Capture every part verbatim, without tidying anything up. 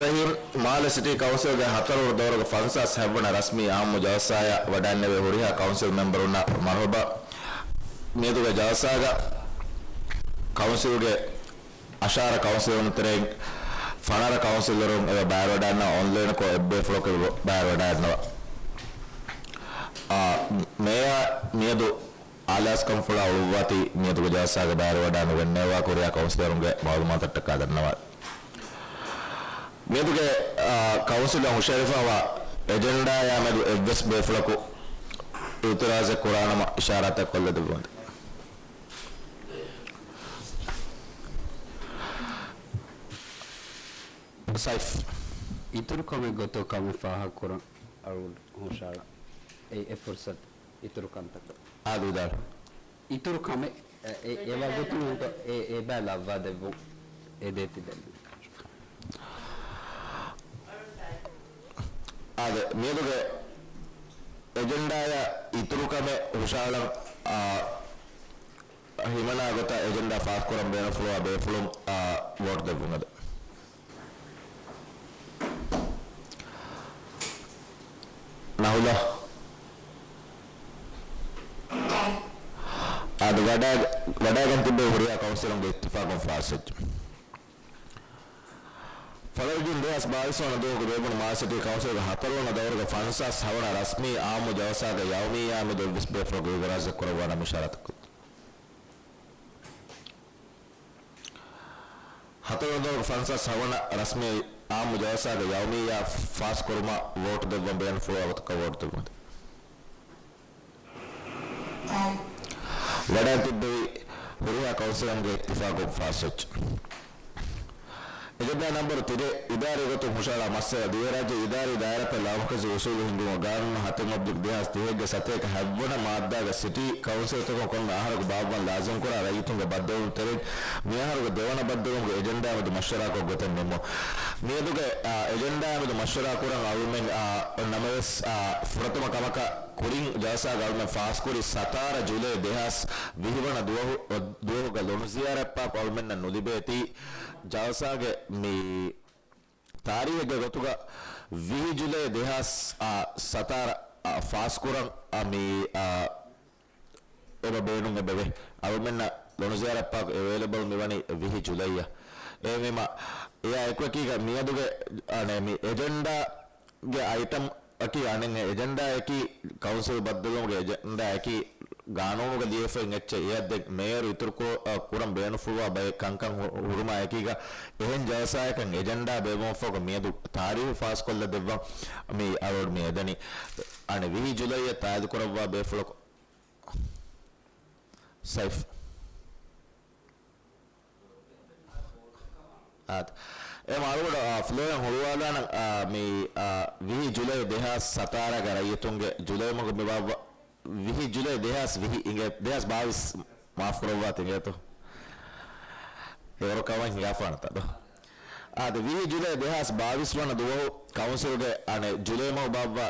ރަހީމް، މާލެ ސިޓީ ކައުންސިލްގެ ހަތަރުވަނަ ދައުރުގެ ފަންސާސް ހަތްވަނަ ރަސްމީ އާއްމު ޖަލްސާއަށް ވަޑައިންނެވި ހުރިހާ ކައުންސިލް މެމްބަރުންނަށް މަރުހަބާ. މިއަދުގެ ޖަލްސާގަ ކައުންސިލްގެ އަށާރަ ކައުންސިލަރުން ތެރެއިން ފަނަރަ ކައުންސިލަރުން އެބަ ބައިވެރިވަޑައިގަންނަވާ، އޮންލައިނަކު އެއްބޭފުޅަކު އެބަ ބައިވެރިވަޑައިގަންނަވާ. އާ، މޭޔަރ މިއަދު އާލާސްކަންފުޅާ އުޅުއްވާތީ މިއަދުގެ ޖަލްސާގަ ބައިވެރިވަޑައިނުގެންނެވާ ކުރިޔާ ކައުންސިލަރުންގެ މައުލޫމާތަށްޓަކާ ދަންނަވާ. މިއަދުގެ، އާ، ކައުންސިލަށް ހުށަހެޅިފައިވާ އެޖެންޑާއާ މެދު އެއްވެސް ބޭފުޅަކު އިއުތިރާޒެއް ކުރާނަމަ އިޝާރާތެއް ކޮށްލަދެއްވުމަށް. ސައިފް. އިތުރު ކަމެއް ގޮތަށް ކަމެއް ފާހަގަކުރަން އަޅުގަނޑު ހުށަހަޅާ. އެ، އެ ފުރުސަތު އިތުރު ކަންތަކަށް. އާދެ ވިދާޅު. އިތުރު ކަމެއް، އެ، އެ، އެ ވަގުތު އެ، އެބަ ލައްވާ ދެއްވުން އެދޭތި ދެން. އާދެ، މިއަދުގެ އެޖެންޑާއަށް އިތުރު ކަމެއް ހުށަހަޅަން، އާ، ހިމަނާ ގޮތަށް އެޖެންޑާ ފާސްކުރަން ބޭނުންފުޅުވާ ބޭފުޅުން، އާ، ވޯޓް ދެއްވުން އެދެން. ނަހުލާ. އާދެ، ވަޑައި-، ވަޑައިގެން ތިއްބެވި ހުރިހާ ކައުންސިލުންގެ އިއްތިފާގުން ފާސްވެއްޖެ. ފަލަރު ޖޫން ދެހާސް ބާވީސް ވަނަ ދުވަހުގެ ބޭއްވުނު މާލެ ސިޓީ ކައުންސިލްގެ ހަތަރުވަނަ ދައުރުގެ ފަންސާސް ހަވަނަ ރަސްމީ އާއްމު ޖަލްސާގެ ޔައުމިއްޔާ މެދު އެއްވެސް ބޭފުޅަކު އިއުތިރާޒެއް ކުރައްވާނަމަ އިޝާރާތެއް ކޮށްދޭ. ހަތަރުވަނަ ދައުރުގެ ފަންސާސް ހަވަނަ ރަސްމީ އާއްމު ޖަލްސާގެ ޔައުމިއްޔާ ފާސްކުރުމަށް ވޯޓު ދެއްވަން ބޭނުންފުޅުވާ ގޮތަކަށް ވޯޓު ދެއްވުން. ވަޑައިގެން ތިއްބެވި ހުރިހާ ކައުންސިލުންގެ އިއްތިފާގުން ފާސްވެއްޖެ. އެޖެންޑާ ނަންބަރު ތިރޭ، އިދާރީ ގޮތުން ހުށަހަޅާ މައްސަލަ. ދިވެހިރާއްޖޭ އިދާރީ ދާއިރާތައް ލާމަރުކަޒީ އުސޫލު ހިންގުމަށް ގާނޫނު ހަތެއް އޮބްލިކް ދެހާސް ދިހައެއްގެ ސަތޭކަ ހަތްވަނަ މާއްދާގެ ސިޓީ ކައުންސިލްތަކުން ކޮންމެ އަހަރަކު ބާއްވަން ލާޒިމްކުރާ ރައްޔިތުންގެ ބައްދަލުވުން ތެރެއިން މިއަހަރުގެ ދެވަނަ ބައްދަލުވުމުގެ އެޖެންޑާ މެދު މަޝްވަރާކޮށް ގޮތެއް ނިންމުން. މިއަދުގެ، އާ، އެޖެންޑާ މެދު މަޝްވަރާ ކުރަން އަޅުމެން، އާ، ނަމަވެސް، އާ، ފުރަތަމަ ކަމަކަށް ކުރިން ޖަލްސާގަ އަޅުމެން ފާސްކުރި ސަތާރަ ޖުލައި ދެހާސް ވިހި ވަނަ ދުވަހު، ދުވަހުގަ ލޮނުޒިޔާރަތް ޕާކް އަޅުމެންނަށް ނުލިބޭތީ، ޖަލްސާގެ މި ތާރީހެއްގެ ގޮތުގަ ވިހި ޖުލައި ދެހާސް، އާ، ސަތާރަ، އާ، ފާސްކުރަން، އާ، މި، އާ، އެބަ ބޭނުން އެބަވޭ. އަޅުމެންނަށް ލޮނުޒިޔާރަތް ޕާކް އެވޭލަބަލް މިވަނީ ވިހި ޖުލައިއަށް. އެހެންވީމަ، އެއާ އެކުއެކީގަ މިއަދުގެ، އަނެ، މި އެޖެންޑާގެ އައިޓަމް އަކީ އަނެއް އެޖެންޑާއަކީ ކައުންސިލް ބައްދަލުވުމުގެ އެޖެންޑާއަކީ ގާނޫނުގަ ލިޔެފައި އެއްޗެއް. އެއަށް ދެން މޭޔަރު އިތުރު ކު-، އަ، ކުރަން ބޭނުންފުޅުވާ ބައެއް ކަންކަން ހު-، ހުރުމާ އެކީގަ އެހެން ޖަލްސާއަކަށް އެޖެންޑާ ބޭއްވުމަށްފަހުގަ މިއަދު ތާރީހު ފާސްކޮށްލަ ދެއްވަން މި އަޅުގަޑު މި އެދެނީ. އަނެއް ވިހި ޖުލައިއަށް ތާއީދުކުރައްވާ ބޭފުޅަކު ސައިފް. އާދެ. އެ މަ އަޅުގަޑު، އާ، ފްލޯއެއް ހުޅުވާލާނަން، އާ، މި، އާ، ވިހި ޖުލައި ދެހާސް ސަތާރަގެ ރައްޔިތުންގެ ޖުލައި މަހު މި ބާއްވަ-، ވިހި ޖުލައި ދެހާސް ވިހި އިނގޭ، ދެހާސް ބާވީސް މާފު ކުރައްވާތި އިނގޭތޯ. އެވަރު ކަމެއް ހިނގާފާނެތަ ދޯ؟ އާދެ، ވިހި ޖުލައި ދެހާސް ބާވީސް ވަނަ ދުވަހު ކައުންސިލްގެ އަނެއް ޖުލައި މަހު ބާއްވާ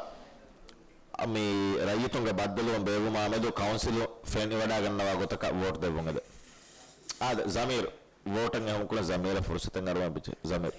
މި ރައްޔިތުންގެ ބައްދަލުވުން ބޭއްވުމާ މެދު ކައުންސިލު ފެނިވަޑައިގަންނަވާ ގޮތަކަށް ވޯޓް ދެއްވުން އެދެން. އާދެ، ޒަމީރު. ވޯޓަށް އެހުން ކުރަން ޒަމީރަށް ފުރުސަތެއް އަރުވަން ބިޖެ. ޒަމީރު.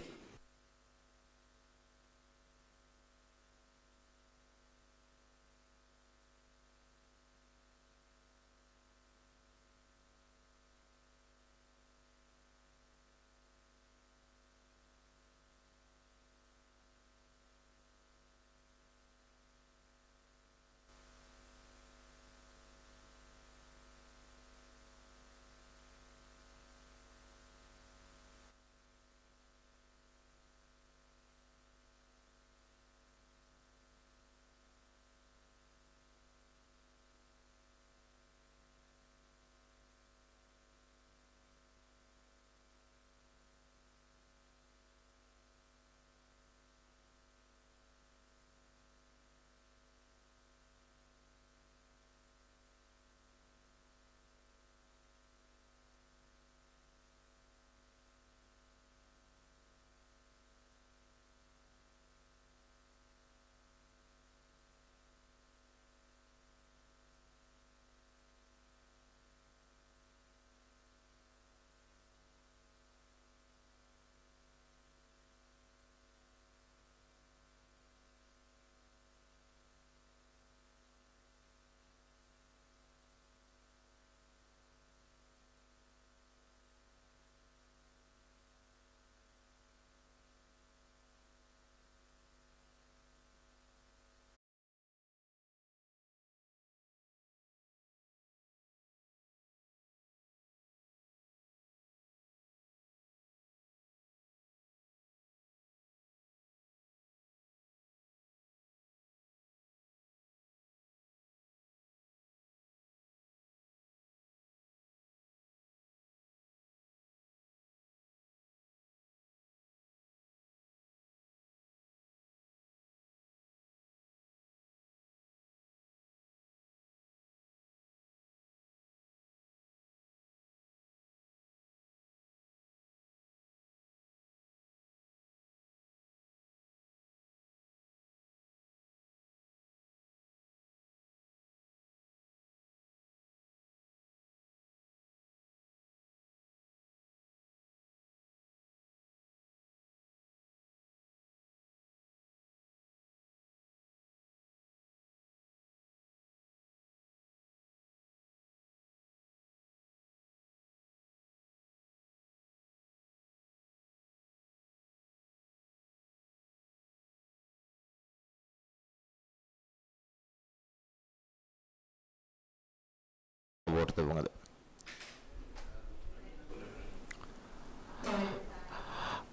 ދެއްވުން އެދެ.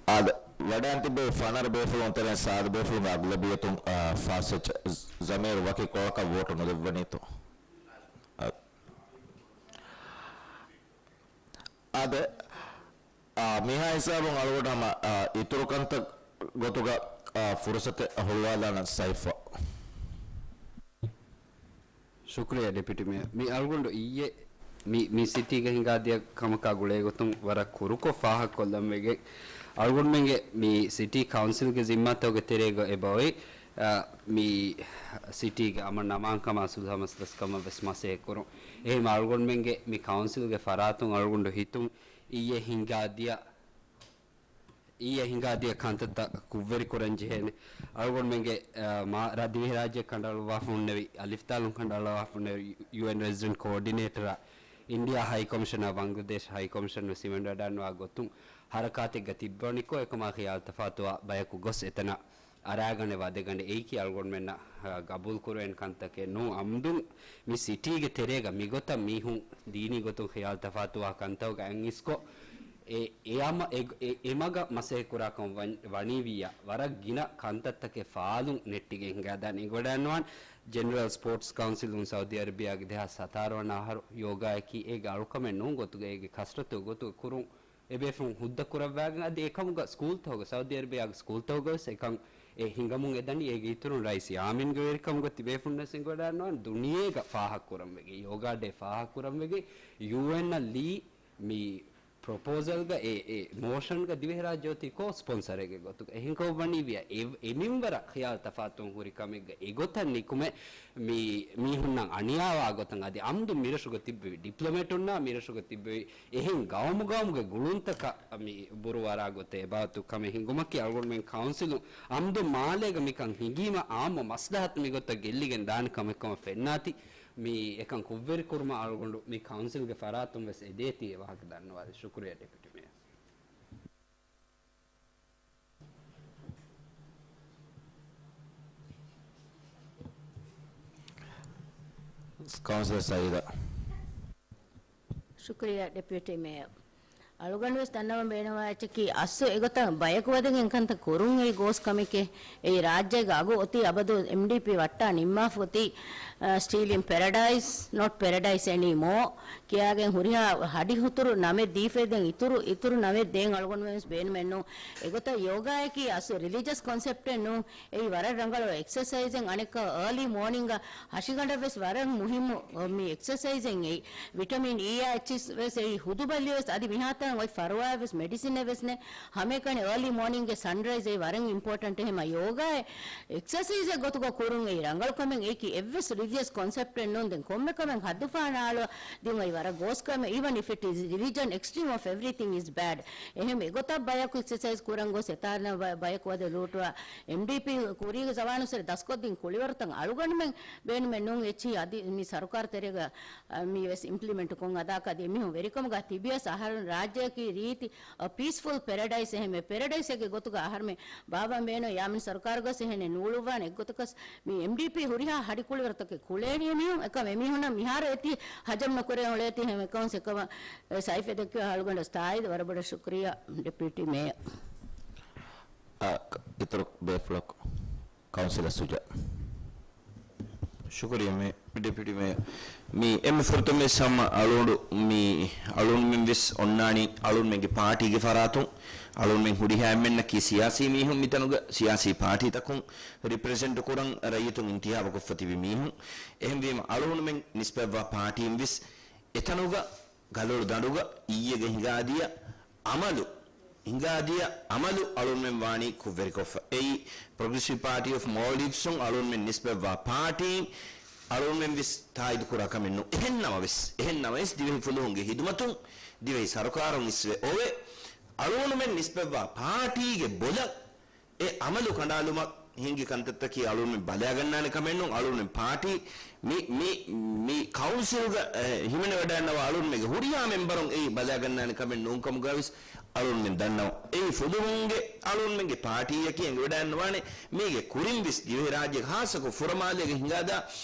އާދެ، ވަޑައިން ތިއްބެވި ފަނަރަ ބޭފުޅުން ތެރެއިން ސާދަ ބޭފުޅުންގެ އަޣްލަބިއްޔަތުން، އާ، ފާސް އެޗް ޒަމީރު ވަކި ކޮޅަކަށް ވޯޓު ނުދެއްވަނީތޯ؟ އާ، އާދެ، އާ، މިހާ ހިސާބުން އަޅުގަނޑު ހަމަ، އާ، އިތުރު ކަންތައް ގޮތުގަ، އާ، ފުރުސަތެއް ހުޅުވާލާނަން ސައިފްފަ. ޝުކުރިއްޔާ ޑެޕިއުޓީ މޭޔަރ. މި އަޅުގަނޑު އިއްޔެ މި، މި ސިޓީގަ ހިނގާދިޔަ ކަމަކާ ގުޅޭގޮތުން ވަރަށް ކުރުކޮށް ފާހަގަކޮށްލަން ވެގެން، އަޅުގަނޑުމެންގެ މި ސިޓީ ކައުންސިލްގެ ޒިންމާތަކުގެ ތެރޭގަ އެބައޮތް، އާ، މި ސިޓީގެ އަމަން އަމާންކަމާ ސުލްހަ މަސްލަސްކަމަށް ވެސް މަސައްކަތް ކުރުން. އެހެން އަޅުގަނޑުމެންގެ މި ކައުންސިލްގެ ފަރާތުން އަޅުގަނޑު ހިތުން އިއްޔެ ހިނގާދިޔަ އިއްޔެ ހިނގާދިޔަ ކަންތައްތައް ކުށްވެރިކުރަން ޖެހޭނެ. އަޅުގަނޑުމެންގެ، އަ، މާ-، ރަށް ދިވެހިރާއްޖެ ކަނޑައަޅުއްވާފަ ހުންނެވި، އަލިފްތާލުން ކަނޑައަޅުއްވާފަ ހުންނެވި ޔޫއެން ރެޒިޑެންޓް ކޯއޮޑިނޭޓަރ، އިންޑިއާ ހައި ކޮމިޝަނާ، ބަންގްލަދޭޝް ހައި ކޮމިޝަން ވެސް ހިމެނިވަޑައިގަންނަވާ ގޮތުން ހަރަކާތެއްގަ ތިއްބަވަނިކޮށް، އެކަމާ ޚިޔާލު ތަފާތުވާ ބަޔަކު ގޮސް އެތަނަށް އަރާގަނެ ވަދެގަނޑެ އެއީކީ އަޅުގަނޑުމެންނަށް، އަ، ގަބޫލު ކުރެވޭނެ ކަންތަކެއް ނޫން. އަމްދުން މި ސިޓީގެ ތެރޭގަ މިގޮތަށް މީހުން ދީނީ ގޮތުން ޚިޔާލު ތަފާތުވާ ކަންތަކުގަ އަތް އިސްކޮށް، އެ، އެ އަމަ-، އެ، އެ، އެ މަގަށް މަސައްކަތް ކުރާކަން ވަން-، ވަނީވިއްޔާ، ވަރަށް ގިނަ ކަންތައްތަކެއް ފާލުން ނެއްޓިގެން ހިނގާދާނެ. އެނގިވަޑައިގަންނަވާނެ، ޖެނެރަލް ސްޕޯޓްސް ކައުންސިލުން ސައުދީ އަރަބިޔާގެ ދެހާސް ސަތާރަ ވަނަ އަހަރު ޔޯގާއަކީ އޭގެ އަޅުކަމެއް ނޫން ގޮތުގަ، އޭގެ ކަސްރަތު ގޮތުގަ ކުރުން އެބޭފުޅުން ހުއްދަ ކުރައްވާގެން އަދި އެކަމުގަ ސްކޫލްތަކުގަ، ސައުދީ އަރަބިޔާގެ ސްކޫލްތަކުގަ ވެސް އެކަން އެ ހިނގަމުން އެދަނީ. އޭގެ އިތުރުން ރައީސް ޔާމީންގެ ވެރިކަމުގަ ތިބޭފުޅުން ވެސް އެނގިވަޑައިގަންނަވާނެ ދުނިޔޭގަ ފާހަގަކުރަން ވެގެން، ޔޯގާ ޑޭ ފާހަގަކުރަން ވެގެން، ޔޫއެންއަށް ލީ މި ޕްރޮޕޯސަލްގަ އެ، އެ މޯޝަންގަ ދިވެހިރާއްޖެ އޮތީ ކޯ ސްޕޮންސަރެއްގެ ގޮތުގަ. އެހެންކޮށްވަނީ ވިޔަ އެ، އެ މިންވަރަށް ޚިޔާލު ތަފާތުވުން ހުރި ކަމެއްގަ އެގޮތަށް ނިކުމެ މި މީހުންނަށް އަނިޔާވާ ގޮތަށް އަދި އަމްދު މިރަށުގަ ތިއްބެވި ޑިޕްލޮމެޓުންނާ މިރަށުގަ ތިއްބެވި އެހެން ގައުމުގައުމުގެ ގުޅުންތަކަށް މި ބުރޫއަރާ ގޮތެއް އެބާވަތު ކަމެއް ހިނގުމަކީ އަޅުގަނޑުމެން ކައުންސިލުން އަމްދު މާލޭގަ މިކަން ހިނގީމަ އާއްމު މަސްލަހަތު މިގޮތަށް ގެއްލިގެން ދާނެ ކަމެއްކަމަށް ފެންނާތީ. މި އެކަން ކުށްވެރިކުރުމަށް އަޅުގަނޑު މި ކައުންސިލްގެ ފަރާތުން ވެސް އެދޭތީ އެ ވާހަކަ ދަންނަވާލި. ޝުކުރިއްޔާ ޑެޕިއުޓީ މޭޔަރ. ކައުންސިލަރ ސައީދާ. ޝުކުރިއްޔާ ޑެޕިއުޓީ މޭޔަރ. އަޅުގަނޑު ވެސް ދަންނަވަން ބޭނުންވާ އެއްޗަކީ އަސްލު އެގޮތަށް ބަޔަކު ވަދެގެން ކަންތައް ކުރުން އެއީ ގޯސް ކަމެކޭ. އެއީ ރާއްޖޭގަ އަގު އޮތީ އަބަދު އެމްޑީޕީ ވައްޓާ ނިންމާފަ އޮތީ، އަ، ސްޓީލް އިން ޕެރަޑައިސް، ނޮޓް ޕެރަޑައިސް އެނީ މޯ ކިޔާގެން ހުރިހާ ހަޑި ހުތުރު ނަމެއް ދީފައި ދެން އިތުރު، އިތުރު ނަމެއް ދޭން އަޅުގަނޑުމެން ވެސް ބޭނުމެއް ނޫން. އެގޮތަށް ޔޯގާއަކީ އަސްލު ރިލިޖަސް ކޮންސެޕްޓެއް ނޫން. އެއީ ވަރަށް ރަނގަޅު އެކްސަސައިޒެއް. އަނެއްކާ އާލީ މޯނިންގ ހަށިގަނޑަށް ވެސް ވަރަށް މުހިއްމު މި އެކްސަސައިޒެއް އެއީ. ވިޓަމިން އީއާ އެއްޗިސް ވެސް އެއީ ހުދު ބައްލި ވެސް އަދި މިހާތަނަށް އޮތް ފަރުވާ ވެސް މެޑިސިނެއް ވެސް ނެ. ހަމައެކަނި އާލީ މޯނިންގ ސަންރައިޒް އެއީ ވަރަށް އިމްޕޯޓަންޓް. އެހެމަ ޔޯގާ އެކްސަސައިޒެއް ގޮތުގަ ކުރުން އެއީ ރަނގަޅު ކަމެއް. އެއީކީ އެއްވެސް ރިލިޖަސް ކޮންސެޕްޓެއް ނޫން. ދެން ކޮންމެ ކަމެއް ހައްދުފަހަނަ އަޅު ދިން އެއީ ވަރަށް ގޯސް ކަމެއް. Even if it is religion, extreme of everything is bad. އެހެން އެގޮތަށް ބަޔަކު އެކްސަސައިޒް ކުރަން ގޮސް އެތާނަ ބަ-، ބަޔަކު ވަދެ ލޫޓުވާ. އެމްޑީޕީ ކުރީގެ ޒަވާނުސް ދަސްކޮށްދިން ކުޅިވަރުތައް އަޅުގަނޑުމެން ބޭނުމެއް ނޫން. އެއްޗިހި އަދި މި ސަރުކާރު ތެރޭގަ، އަ، މި ވެސް އިމްޕްލިމެންޓް ކޮށް އަދާކަށް އަދި އެމީހުން ވެރިކަމުގަ ތިބިޔަސް އަހަރުން ރާއްޖެއަކީ ރީތި، އަ، ޕީސްފުލް ޕެރަޑައިސް. އެހެން ޕެރަޑައިސްއެއްގެ ގޮތުގަ އަހަރުމެން ބާއްވަން ބޭނުން ޔާމިން ސަރުކާރުގަސް އެހެނެއް ނޫޅުއްވާނެ. އެއްގޮތަކަސް މި އެމްޑީޕީ ހުރިހާ ހަޑިކުޅިވަރުތަކެއް ކުޅޭނީ އެމީހުން. އެކަމް އެމީހުންނަށް މިހާރު އެތި ހަޖަމް ނުކުރޭ އުޅޭތީ ހެމެކައުން ސެކަމަ ސައިފެ ދެއްކި އަޅުގަނޑަށް ތާއީދު. ވަރަށް ބޮޑަށް ޝުކުރިއްޔާ ޑެޕިއުޓީ މޭޔަރ. އާ، އިތުރު ބޭފުޅަކު ކައުންސިލަރ ސުޖާ. ޝުކުރިއްޔާ މޭ-، ޑެޕިއުޓީ މޭޔަރ. މި އެންމެ ފުރަތަމަ ވެސް ހަމަ އަޅުގަނޑު މި އަޅުގަނޑުމެން ވެސް އޮންނާނީ އަޅުގަނޑުމެންގެ ޕާޓީގެ ފަރާތުން އަޅުގަނޑުމެން ހުރިހާ އެންމެންނަކީ ސިޔާސީ މީހުން މިތަނުގަ ސިޔާސީ ޕާޓީތަކުން ރިޕްރެޒެންޓް ކުރަން ރައްޔިތުން އިންތިހާބުކޮށްފަ ތިބި މީހުން. އެހެންވީމަ އަޅުގަނޑުމެން ނިސްބަތްވާ ޕާޓީން ވެސް އެތަނުގަ ގަލޮޅު ދަނޑުގަ އިއްޔެގެ ހިނގާދިޔަ އަމަލު، ހިނގާދިޔަ އަމަލު އަޅުންމެން ވާނީ ކުށްވެރިކޮށްފަ. އެއީ، ޕްރޮގްރެސިވް ޕާޓީ އޮފް މޯލްޑިވްސުން އަޅުންމެން ނިސްބަތްވާ ޕާޓީން އަޅުންމެން ވެސް ތާއީދު ކުރާ ކަމެއް ނޫން. އެހެން ނަމަވެސް، އެހެން ނަމަވެސް ދިވެހި ފުލުހުންގެ ހިދުމަތުން، ދިވެހި ސަރުކާރުން އިސްވެ އޮވެ، އަޅުގަނޑުމެން ނިސްބަތްވާ ޕާޓީގެ ބޮލަށް އެ އަމަލު ކަނޑާލުމަށް ހިނގި ކަންތައްތަކީ އަޅުންމެން ބަލައިގަންނާނެ ކަމެއް ނޫން. އަޅުންމެން ޕާޓީ މި، މި، މި ކައުންސިލްގަ، އެ، ހިމެނިވަޑައިގަންނަވާ އަޅުންމެންގެ ހުރިހާ މެމްބަރުން އެއީ ބަލައިގަންނާނެ ކަމެއް ނޫންކަމުގަވެސް އަޅުންމެން ދަންނަވަން. އެއީ ފުލުހުންގެ އަޅުންމެންގެ ޕާޓީއަކީ އެނގިވަޑައިންނަވާނެ. މީގެ ކުރިން ވެސް ދިވެހިރާއްޖޭގެ ހާއްސަކޮށް ފުރަމާލޭގަ ހިނގާދާ،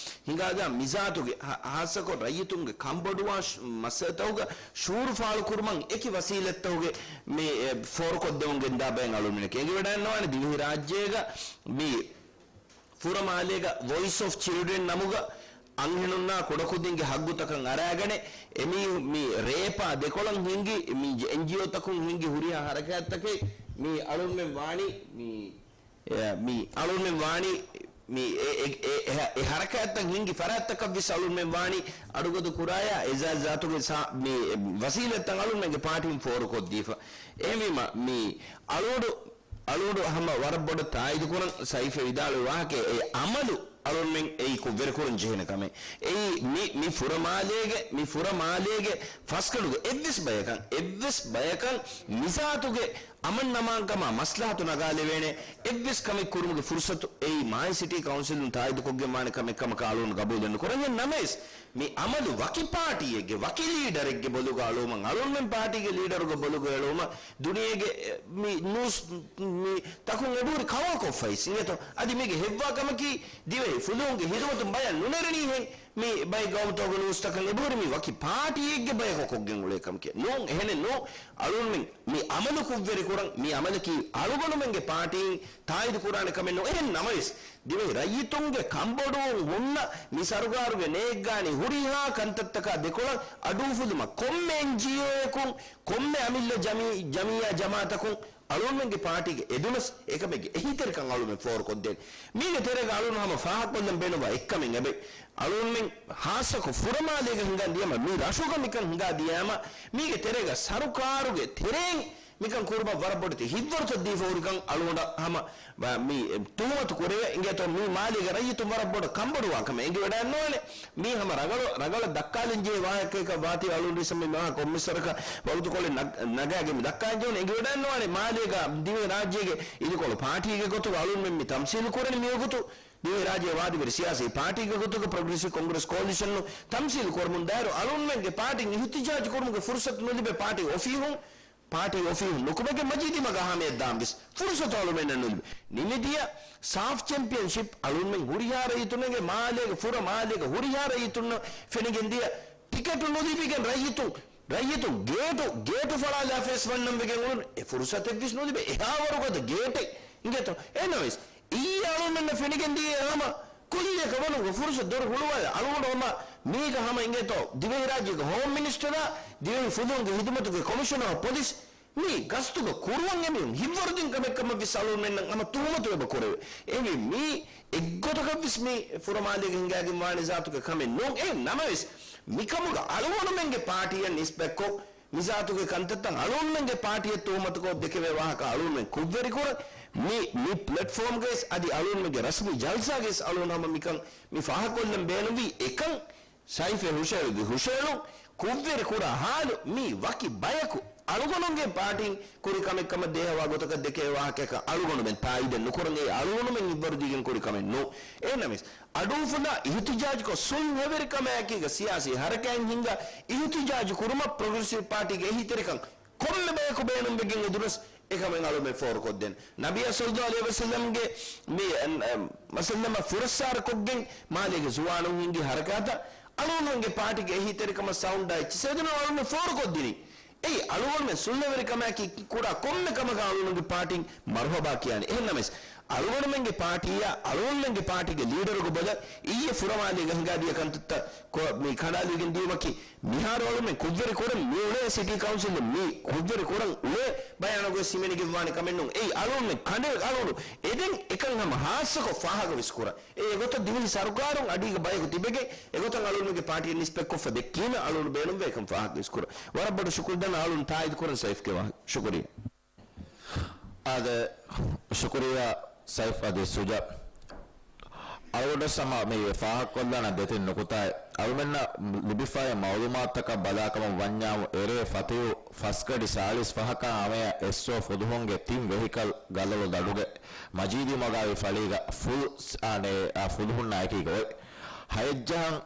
ހިނގާދާ މިޒާތުގެ ހާ-، ހާއްސަކޮށް ރައްޔިތުންގެ ކަންބޮޑުވާ ޝް-، މައްސަލަތަކުގަ ޝުއޫރު ފާޅުކުރުމަށް އެކި ވަސީލަތްތަކުގެ މި، އެ، ފޯރުކޮށްދެމުން ގެންދާ ބައެއް އަޅުންމެންނަކީ އެނގިވަޑައިންނަވާނެ. ދިވެހިރާއްޖޭގަ މި ފުރަމާލޭގަ ވޮއިސް އޮފް ޗިލްޑްރެން ނަމުގަ އަންހެނުންނާ ކުޑަކުދިންގެ ހައްގުތަކަށް އަރާގަނެ، އެމީ-، މި ރޭޕާ ދެކޮޅަށް ހިންގި، މި އެންޖީއޯތަކުން ހިންގި ހުރިހާ ހަރަކާތްތަކެއް މި އަޅުންމެން ވާނީ، މި، އެ، މި އަޅުންމެން ވާނީ، މި އެ، އެ، އެ، އެ، އެ ހަރަކާތްތައް ހިންގި ފަރާތްތަކަށް ވެސް އަޅުންމެން ވާނީ އަޑުގަދަ ކުރާޔާ އެޒާޒާތުގެ ސާ-، މި، އެ، ވަސީލަތްތައް އަޅުންމެންގެ ޕާޓީން ފޯރުކޮށްދީފަ. އެހެންވީމަ، މި އަޅުގަނޑު އަޅުގަނޑު ހަމަ ވަރަށް ބޮޑަށް ތާއީދުކުރަން ސައިފް ވިދާޅުވި ވާހަކަ އެ އަމަލު އަޅުންމެން އެއީ ކުށްވެރިކުރަން ޖެހޭނެ ކަމެއް. އެއީ މި، މި ފުރަމާލޭގެ، މި ފުރަމާލޭގެ ފަސްގަނޑުގެ އެއްވެސް ބަޔަކަށް، އެއްވެސް ބަޔަކަށް މިޒާތުގެ އަމަން އަމާންކަމާ މަސްލަހަތު ނަގާލެވޭނެ އެއްވެސް ކަމެއް ކުރުމުގެ ފުރުސަތު އެއީ މާހި ސިޓީ ކައުންސިލުން ތާއީދުކޮށްގެން ވާނެ ކަމެއް ކަމަކަށް އަޅުގަނޑު ގަބޫލެއް ނުކުރަން. އެހެން ނަމަވެސް، މި އަމަލު ވަކި ޕާޓީއެއްގެ ވަކި ލީޑަރެއްގެ ބޮލުގަ އަޅުވުމަށް، އަޅުންމެން ޕާޓީގެ ލީޑަރުގެ ބޮލުގަ އެޅުވުމަށް ދުނިޔޭގެ، އެ، މި ނޫސް މި ތަކުން އެބަހުރި ކައުވާކޮށްފައިސް އިނގޭތޯ. އަދި މީގެ ހެއްވާ ކަމަކީ ދިވެހި ފުލުހުންގެ ހިދުމަތުން ބަޔަށް ނުނެރެނީހެން މި ބައެއް ގައުމުތަކުގެ ނޫސްތަކަށް އެބަހުރި މި ވަކި ޕާޓީއެއްގެ ބަޔަކަށް ކޮށްގެން އުޅޭ ކަމެކޭ. ނޫން، އެހެނެއް ނޫން. އަޅުންމެން މި އަމަލު ކުށްވެރިކުރަން، މި އަމަލަކީ އަޅުގަނޑުމެންގެ ޕާޓީން ތާއީދު ކުރާނެ ކަމެއް ނޫން. އެހެން ނަމަވެސް، ދިވެހި ރައްޔިތުންގެ ކަންބޮޑުވުން ހުންނަ މި ސަރުކާރުގެ ނޭއްގާނީ ހުރިހާ ކަންތައްތަކާ ދެކޮޅަށް އަޑުއުފުލުމަށް ކޮންމެ އެންޖީއޯއަކުން، ކޮންމެ އަމިއްލަ ޖަމި-، ޖަމިއްޔާ ޖަމާއަތަކުން އަޅުންމެންގެ ޕާޓީގެ އެދުނަސް އެކަމެއްގެ އެހީތެރިކަން އަޅުމެން ފޯރުކޮށްދޭނެ. މީގެ ތެރޭގަ އަޅުން ހަމަ ފާހަގަކޮށްލަން ބޭނުންވާ އެއްކަމެއް އެބައި. އަޅުންމެން ހާއްސަކޮށް ފުރަމާލޭގަ ހިނގާ ދިޔަމަ، މި ރަށުގަ މިކަން ހިނގާ ދިޔަމަ، މީގެ ތެރޭގަ ސަރުކާރުގެ ތެރެއިން މިކަން ކުރުމަށް ވަރަށް ބޮޑެތި ހިތްވަރުތައް ދީފަ ހުރިކަން އަޅުގަނޑަށް ހަމަ ވ-، މި ތުހުމަތު ކުރެވޭ. އިނގޭތޯ މީ މާލޭގެ ރައްޔިތުން ވަރަށް ބޮޑަށް ކަންބޮޑުވާ ކަމެއް އެނގިވަޑައިންނުވާނެ. މީ ހަމަ ރަގަޅު، ރަގަޅަށް ދައްކާލަން ޖެހޭ ވާހަކައެއް ވާތީ އަޅުގަނޑު ވެސް މި ވާހަކަ ކޮންމެސް ވަރަކަށް ވަގުތުކޮޅެއް ނަގ-، ނަގާގެން މި ދައްކާލަން ޖެހުނު. އެނގިވަޑައިންނުވާނެ މާލޭގަ ދިވެހި ރާއްޖޭގެ އިދިކޮޅު ޕާޓީގެ ގޮތުގަ އަޅުންމެން މި ތަމްސީލު ކުރަނީ މިވަގުތު ދިވެހިރާއްޖޭގެ ވާދަވެރި ސިޔާސީ ޕާޓީގެ ގޮތުގަ ޕްރޮގްރެސިވް ކޮންގްރެސް ކޯލިޝަނުން ތަމްސީލު ކުރަމުން ދާއިރު އަޅުންމެންގެ ޕާޓީން އިހުތިޖާޖު ކުރުމުގެ ފުރުސަތު ނުލިބޭ ޕާޓީ އޮފީހުން، ޕާޓީ އޮފީހުން ނުކުމެގެން މަޖީދީމަގާ ހަމަޔަށް ދާން ވެސް ފުރުސަތު އަޅުމެންނަށް ނުލިބޭ. ނިމިދިޔަ ސާފް ޗެމްޕިއަންޝިޕް އަޅުންމެން ހުރިހާ ރައްޔިތުންގެ މާލޭގެ ފުރަ މާލޭގެ ހުރިހާ ރައްޔިތުންނަށް ފެނިގެން ދިޔަ ޓިކެޓު ނުލިބިގެން ރައްޔިތުން، ރައްޔިތުން ގޭޓު، ގޭޓު ފަޅާލާފައިސް ވަންނަން ވެގެން އުޅުނު އެ ފުރުސަތެއް ވެސް ނުލިބޭ. އެހާ ވަރުގަދަ ގޭޓެއް އިނގޭތޯ. އެހެންނަމަވެސް، އިއްޔެ އަޅުމެންނަށް ފެނިގެން ދިޔަ ހަމަ ކުއްލިއަކަށް ވަނުގެ ފުރުސަ ދޮރު ހުޅުވާލާ އަޅުގަނޑު ހަމަ މީގަ ހަމަ އިނގޭތޯ ދިވެހިރާއްޖޭގެ ހޯމް މިނިސްޓަރާ، ދިވެހި ފުލުހުންގެ ހިދުމަތުގެ ކޮމިޝަނަރ އޮފް ޕޮލިސް މި ގަސްތުގަ ކުރުވަން އެމީހުން ހިތްވަރުދިން ކަމެއް ކަމަށް ވެސް އަޅުގަނޑުމެންނަށް ހަމަ ތުހުމަތު އެބަ ކުރެވޭ. އެހެންވެ މީ އެއްގޮތަކަށް ވެސް މި ފުރަމާލޭގަ ހިނގާގެން ވާނެ ޒާތުގެ ކަމެއް ނޫން. އެހެން ނަމަވެސް، މިކަމުގަ އަޅުގަނޑުމެންގެ ޕާޓީއަށް ނިސްބަތްކޮށް، މިޒާތުގެ ކަންތައްތައް އަޅުގަނޑުމެންގެ ޕާޓީއަށް ތުހުމަތުކޮށް ދެކެވޭ ވާހަކަ އަޅުގަނޑުމެން ކުށްވެރިކުރަން. މި، މި ޕްލެޓްފޯމްގައިސް އަދި އަޅުގަނޑުމެންގެ ރަސްމީ ޖަލްސާގައިސް އަޅުގަނޑު ހަމަ މިކަން މި ފާހަގަކޮށްލަން ބޭނުންވީ. އެކަން ސައިފެ ހުށައެޅުއްވި ހުށައެޅުން ކުށްވެރި ކުރާ ހާލު މީ ވަކި ބަޔަކު އަޅުގަނޑުގެ ޕާޓީން ކުރި ކަމެއް ކަމަށް ދޭހަވާ ގޮތަކަށް ދެކެވޭ ވާހަކައަކަށް އަޅުގަނޑުމެން ތާއީދެއް ނުކުރަން. އެއީ އަޅުގަނޑުމެން ހިތްވަރުދީގެން ކުރި ކަމެއް ނޫން. އެހެންނަމަވެސް، އަޑުއުފުލާ އިހުތިޖާޖުކޮށް ސުލްހަވެރިކަމާއެކީގަ ސިޔާސީ ހަރަކާތް ހިންގާ އިހުތިޖާޖު ކުރުމަށް ޕްރޮގްރެސިވް ޕާޓީގެ އެހީތެރިކަން ކޮންމެ ބަޔަކު ބޭނުންވެގެން އެދުނަސް އެކަމެއް އަޅުމެން ފޯރުކޮށްދޭން. ނަބިއްޔާ ޞައްލައްލާހު ޢަލައިހި ވަސައްލަމްގެ މި، އަ، އަ، މަސައްލަމަ ފުރައްސާރަކޮށްގެން މާލޭގެ ޒުވާނުން ހިންގި ހަރަކާތަށް އަޅުގަނޑުމެންގެ ޕާޓީގެ އެހީތެރިކަމަށް ސައުންޑާ އެއްޗިސޭދުނު އަޅުމެން ފޯރުކޮށްދިނީ. އެއީ އަޅުގަނޑުމެން ސުލްހަވެރިކަމާއެކީ ކުރާ ކޮންމެ ކަމަކަށް އަޅުގަނޑުގެ ޕާޓީން މަރުހަބާ ކިޔާނެ. އެހެންނަމަވެސް، އަޅުގަނޑުމެންގެ ޕާޓީއާ، އަޅުގަނޑުމެންގެ ޕާޓީގެ ލީޑަރުގެ ބޮލަށް އިއްޔެ ފުރަމާލޭގަ ހިނގާދިޔަ ކަންތައްތައް ކޮ-، މި ކަނޑާލުވިގެން ދިޔުމަކީ، މިހާރު އަޅުމެން ކުށްވެރި ކުރަން މި އުޅޭ ސިޓީ ކައުންސިލުން މި ކުށްވެރި ކުރަން އުޅޭ ބަޔާނުގައި ހިމެނިގެންވާނެ ކަމެއް ނޫން. އެއީ އަޅުގަނޑުމެން ކަނޑައެޅި އަޅުގަނޑު އެދެން އެކަން ހަމަ ހާއްސަކޮށް ފާހަގަވެސް ކުރަން. އެ އެގޮތަށް ދިވެހި ސަރުކާރުން އަޑީގަ ބަޔަކު ތިބެގެން އެގޮތަށް އަޅުގަނޑުގެ ޕާޓީއަށް ނިސްބަތްކޮށްފަ ދެއްކީމަ އަޅުގަނޑު ބޭނުންވޭ އެކަން ފާހަގަވެސް ކުރަން. ވަރަށް ބޮޑަށް ޝުކުރު ދަންނަ އަޅުން ތާއީދު ކުރަން ސައިފްގެ ވާހަކަ. ޝުކުރިއްޔާ. އާދެ، ޝުކުރިއްޔާ ސައިފް އަދި ސުޖާ. އަޅުގަނޑު ސަމާ މި ފާހަގަކޮށްލާނަ ދެތިން ނުކުތާއެއް. އަޅުމެންނަށް ލިބިފައި މައުލޫމާތުތަކަށް ބަލާކަމަށް ވަންޏާމު، އެރޭ ފަތިހު ފަސްގަޑި ސާޅީސް ފަހަކާ ހަމަޔަށް އެސްއޯ ފުލުހުންގެ ތިން ވެހިކަލް ގަލޮޅު ދަޑުގެ މަޖީދީމަގާވި ފަޅީގަ ފުލް ސް-، އާނެ، އާ، ފުލުހުންނާ އެކީގަ އޮތް. ހައެއްޖަހަން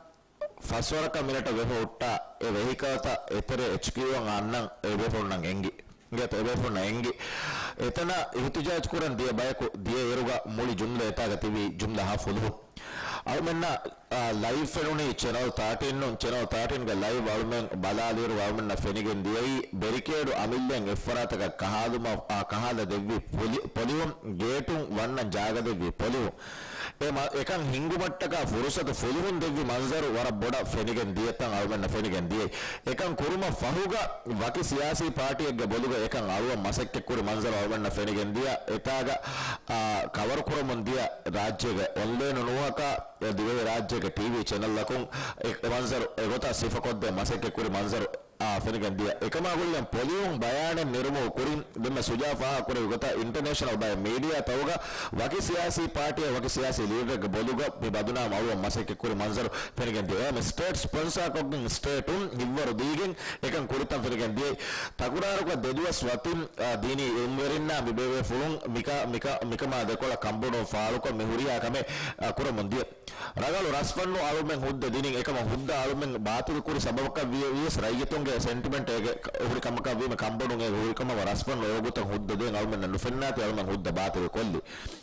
ފަސްވަރަކަށް މިނެޓަށް ވެފަ ހުއްޓާ އެ ވެހިކަލްތައް އެތެރެ އެޗްކިއުއަށް އަންނަން އެބޭފުޅުންނަށް އެންގި. ގެތަ އެބޭފުޅުންނަށް އެނގި. އެތަނަށް އިހުތިޖާޖް ކުރަން ދިޔަ ބަޔަކު ދިޔަ އިރުގަ މުޅި ޖުމްލަ އެތާގަ ތިބީ ޖުމްލަ ހަ ފުލުހުން. އަޅުމެންނަށް، އާ، ލައިވް ފެނުނީ ޗެނަލް ތާޓީން ނުން. ޗެނަލް ތާޓީންގެ ލައިވް އަޅުމެން ބަލާލިއިރު އަޅުމެންނަށް ފެނިގެން ދިޔައީ ބެރިކޭޑު އަމިއްލައިން އެއްފަރާތަކަށް ކަހާލުމަށް، އާ، ކަހާލަ ދެއްވި ޕޮލި-، ޕޮލިހުން، ގޭޓުން ވަންނަން ޖާގަ ދެއްވި ޕޮލިހުން. އެ މަ-، އެކަން ހިންގުމަށްޓަކާ ފުރުސަތު ފުލުހުން ދެއްވި މަންޒަރު ވަރަށް ބޮޑަށް ފެނިގެން ދިޔަތަން އަޅުމެންނަށް ފެނިގެން ދިޔައީ. އެކަން ކުރުމަށް ފަހުގަ ވަކި ސިޔާސީ ޕާޓީއެއްގެ ބޮލުގަ އެކަން އަޅުވަން މަސައްކަތްކުރި މަންޒަރު އަޅުމެންނަށް ފެނިގެން ދިޔަ. އެތާގަ، އާ، ކަވަރު ކުރަމުން ދިޔަ ރާއްޖޭގެ އޮންލައިނު ނޫހަކާ، އެ ދިވެހި ރާއްޖޭގެ ޓީވީ ޗެނަލްއަކުން އެ މަންޒަރު އެގޮތަށް ސިފަކޮށްދޭ މަސައްކަތްކުރި މަންޒަރު އާ، ފެނިގެން ދިޔަ. އެކަމާ ގުޅިގެން ޕޮލިހުން ބަޔާނެއް ނެރުމުގެ ކުރިން ދެންމެ ސުޖާ ފާހަގަކުރެއްވި ގޮތަށް އިންޓަނޭޝަނަލް ބައެއް މީޑިއާތަކުގަ ވަކި ސިޔާސީ ޕާޓީއެއް ވަކި ސިޔާސީ ލީޑަރެއްގެ ބޮލުގަ މި ބަދުނާމް އަޅުވަން މަސައްކަތްކުރި މަންޒަރު ފެނިގެން ދިޔަ. އެހެން ސްޓޭޓް ސްޕޮންސާކޮށްގެން ސްޓޭޓުން ހިއްވަރު ދީގެން އެކަން ކުރިތަން ފެނިގެން ދިޔައީ. ތަކުރާރުކޮށް ދެދުވަސް ވަތިން، އާ، ދީނީ އިލްމުވެރިންނާ މި ބޭބޭފުޅުން މިކަ-، މިކަ-، މިކަމާ ދެކޮޅަށް ކަންބޮޑުވުން ފާޅުކޮށް މި ހުރިހާ ކަމެއް، އާ، ކުރަމުން ދިޔަ. ރަނގަޅު ރަސްފަންނު އަޅުމެން ހުއްދަ ދިނިން އެކަމަށް ހުއްދަ އަޅުމެން ބާތިލް ކުރި ސަބަބަކަށް ވިޔަ-، ވިޔަސް ރައްޔިތުންގެ ސެންޓިމެންޓް އޭގެ ކަ-، ހުރި ކަމަކަށް ވީމަ ކަންބޮޑުން އޭގެ ހުރި ކަމަށް ރަސްފަންނު އެ ގޮތަށް ހުއްދަ ދޭން އަޅުމެންނަށް ނުފެންނާތީ އަޅުމެން ހުއްދަ ބާތިލް ކޮށްލި.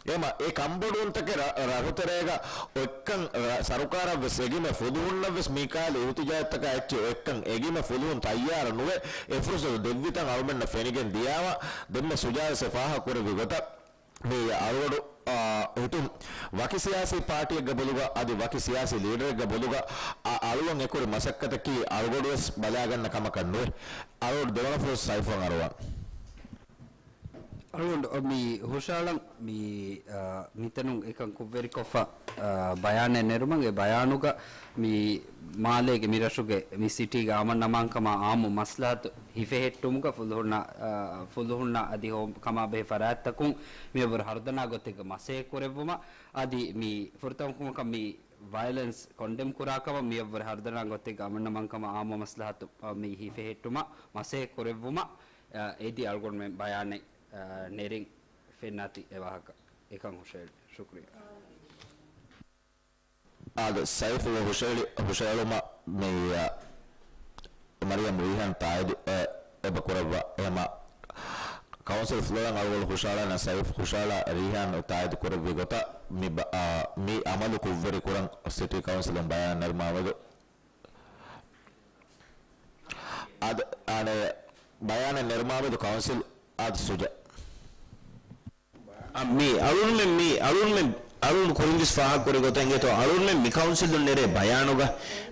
އެމަ އެ ކަންބޮޑުވުންތަކެއް ރަ-، ރަށުތެރޭގަ އޮތްކަން ރަ-، ސަރުކާރަށް ވެސް އެގިމެ ފުލުހުންނަށް ވެސް މިކާލެ އިހުތިޖާޖްތަކާ އެއްޗެއް އޮތްކަން އެގިމެ ފުލުހުން ތައްޔާރަށް ނުވެ އެ ފުރުސަތު ދެއްވިތަން އަޅުމެންނަށް ފެނިގެން ދިޔާމަ ދެންމެ ސުޖާ ވެސް ފާހަގަ ކުރެއްވި ގޮތަށް މި އަޅުގަޑު، އާ، ހިތުން ވަކި ސިޔާސީ ޕާޓީއެއްގެ ބޮލުގަ އަދި ވަކި ސިޔާސީ ލީޑަރެއްގެ ބޮލުގަ އަ-، އަޅުވަން އެކުރި މަސައްކަތަކީ އަޅުގަޑުވެސް ބަލާގަންނަ ކަމަކަށް ނުވޭ. އަޅުގަޑު ދެވަނަ ފުރުސަތު ސައިފަށް އަރުވަން. އަޅުގަނޑު މި ހުށައަޅަން މި، އާ، މިތަނުން އެކަން ކުށްވެރިކޮށްފަ، އާ، ބަޔާނެއް ނެރުމަށް އެ ބަޔާނުގަ މި މާލޭގެ މި ރަށުގެ މި ސިޓީގެ އަމަން އަމާންކަމާ އާއްމު މަސްލަހަތު ހިފެހެއްޓުމުގަ ފުލުހުންނަ، އާ، ފުލުހުންނަށް އަދި ހޯ-، ކަމާ ބެހޭ ފަރާތްތަކުން މިއަށްވުރެ ހަރުދަނާ ގޮތެއްގަ މަސައްކަތް ކުރެއްވުމަށް އަދި މި ފުރަތަމަ ކަމަކަށް މި ވަޔަލެންސް ކޮންޑެމް ކުރާ ކަމަށް މިއަށްވުރެ ހަރުދަނާ ގޮތެއްގަ އަމަން އަމާންކަމާ އާއްމު މަސްލަހަތު، އާ، މި ހިފެހެއްޓުމަށް މަސައްކަތް ކުރެއްވުމަށް، އާ، އެދި އަޅުގަނޑުމެން ބަޔާނެއް، އާ، ނެރެން ފެންނާތީ އެ ވާހަކަ އެކަން ހުށައެޅި. ޝުކުރިއްޔާ. އާދެ، ސައިފުގެ ހުށައެޅި-، ހުށައެޅުމަށް މި، އަ، މަރިޔަމް ރީހާން ތާއީދު، އެ، އެބަ ކުރައްވާ. އެހެމަ ކައުންސިލް ފްލޯއިން އަޅުގަނޑު ހުށައަޅާނަ ސައިފް ހުށައަޅާ ރީހާން ތާއީދު ކުރެއްވި ގޮތަށް މި ބަ-، އަ، މި އަމަލު ކުށްވެރި ކުރަން ސިޓީ ކައުންސިލުން ބަޔާން ނެރުމާމެދު. އާދެ، އާނެ، ބަޔާނެއް ނެރުމާމެދު ކައުންސިލް އާދެ ސުޖާ. އަ، މި އަޅުންމެން، މި އަޅުންމެން، އަޅުން ކުރިން ވެސް ފާހަގަކުރި ގޮތަށް އިނގޭތޯ، އަޅުންމެން މި ކައުންސިލުން ނެރޭ ބަޔާނުގަ،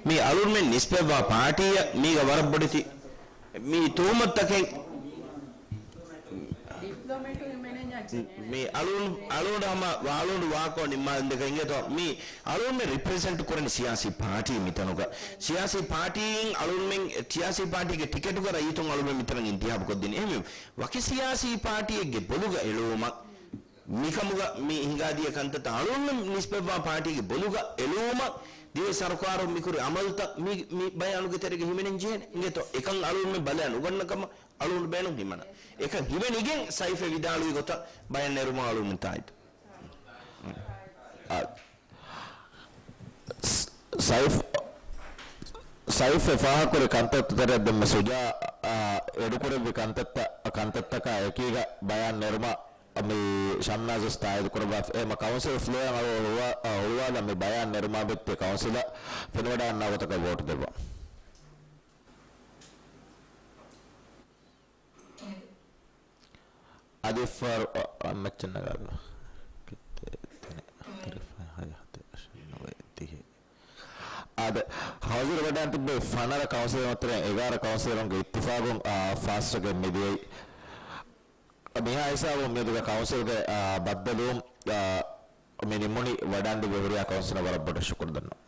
މި އަޅުންމެން ނިސްބަތްވާ ޕާޓީއަށް މީގަ ވަރަށް ބޮޑެތި މި ތުހުމަތުތަކެއް، މި އަޅުން، އަޅުން ހަމަ، އަޅުން ވާކޮށް ނިންމާލަން ދެކެ އިނގޭތޯ، މި އަޅުންމެން ރިޕްރެޒެންޓް ކުރަނީ ސިޔާސީ ޕާޓީ މިތަނުގަ. ސިޔާސީ ޕާޓީއިން އަޅުންމެން، ސިޔާސީ ޕާޓީގެ ޓިކެޓުގަ ރައްޔިތުން އަޅުންމެން މިތަނަށް އިންތިހާބު ކޮށްދިނީ. އެހެންވެ، ވަކި ސިޔާސީ ޕާޓީއެއްގެ ބޮލުގަ އެޅުވުމަށް މިކަމުގަ މި ހިނގާދިޔަ ކަންތައްތައް އަޅުންމެން ނިސްބަތްވާ ޕާޓީގެ ބޮލުގަ އެޅުވުމަށް ދިވެހި ސަރުކާރުން މިކުރި އަމަލުތައް މި، މި ބަޔާނުގެ ތެރޭގަ ހިމެނެން ޖެހޭނެ. އިނގޭތޯ، އެކަން އަޅުންމެން ބަލާ ނުގަންނަ ކަމަށް އަޅުން ބޭނުން ހިމަނާ. އެކަން ހިމެނިގެން ސައިފެ ވިދާޅުވި ގޮތަށް ބަޔާން ނެރުމަށް އަޅުންމެން ތާއީދު. ސައިފް، ސައިފް އެ ފާހަގަކުރި ކަންތައްތައް ތެރެއަށް ދެންމެ ސުޖާ، އާ، އެޑުކުރެއްވި ކަންތައްތައް، ކަންތައްތަކާ އެކީގަ ބަޔާން ނެރުމަށް މި ޝަމްނާޒް ވެސް ތާއީދު ކުރައްވާފަ. އެހެމަ ކައުންސިލް ފްލޯއަށް އަޅު ހުޅުވާ-، އާ، ހުޅުވާލަން މި ބަޔާން ނެރުމާ ބެއްތި ކައުންސިލަށް ފެނިވަޑައިގަންނަވާ ގޮތަކަށް ވޯޓު ދެއްވާ. އަދި ފަރު-، އަ، އަ، މައްޗަށް ނަގާލު. އާދެ، ހައުސް ވަޑައިގެން ތިއްބެވި ފަނަރަ ކައުންސިލަރުން އަތުރެން އެގާރަ ކައުންސިލަރުންގެ އިއްތިފާގުން، އާ، ފާސްވެގެން މިދިޔައީ. މިހާ ހިސާބުން މިއަދުގެ ކައުންސިލްގެ، އާ، ބައްދަލުވުން، އާ، މި ނިމުނީ ވަޑައިގެން ތިއްބެވި ހުރިހާ ކައުންސިލަރުން ވަރަށް ބޮޑަށް ޝުކުރު ދަންނަވަން.